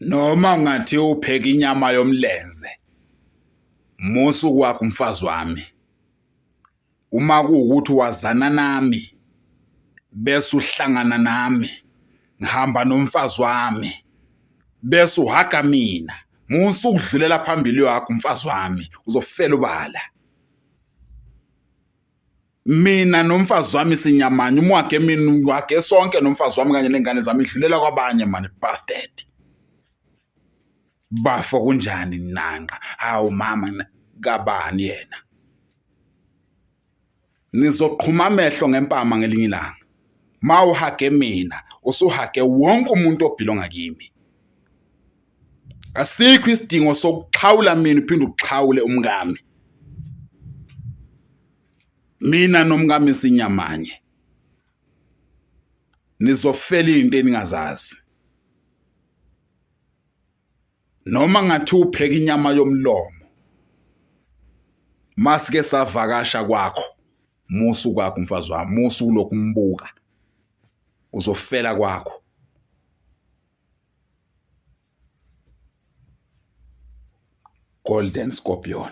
Noma ungathi upheka inyama yomlenze, musa ukwakha umfazi wami. Uma kuwukuthi wazana nami bese uhlangana nami, ngihamba nomfazi wami bese uhaga mina, musa ukudlulela phambili uyohaga umfazi wami, uzofela ubala. Mina nomfazi wami sinyamanye, umwage mina umwage sonke nomfazi wami kanye nengane zami, idlulela kwabanye mani bastard. Bafo kunjani nanqa? Hawu mama kabani yena? Nizoqhuma amehlo ngempama ngelinye ilanga. Mawuhage mina, usuhage wonke umuntu obhilonga kimi. Asikho isidingo sokuxhawula mina uphinde uxhawule umkami. Mina nomkami sinyamanye. Nizofela into eningazazi. Noma ngathi upheka inyama yomlomo. Masike savakasha kwakho. Musu kwakho mfazi wami, musu ulokhu umbuka. Uzofela kwakho. Golden Scorpion.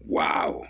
Wow.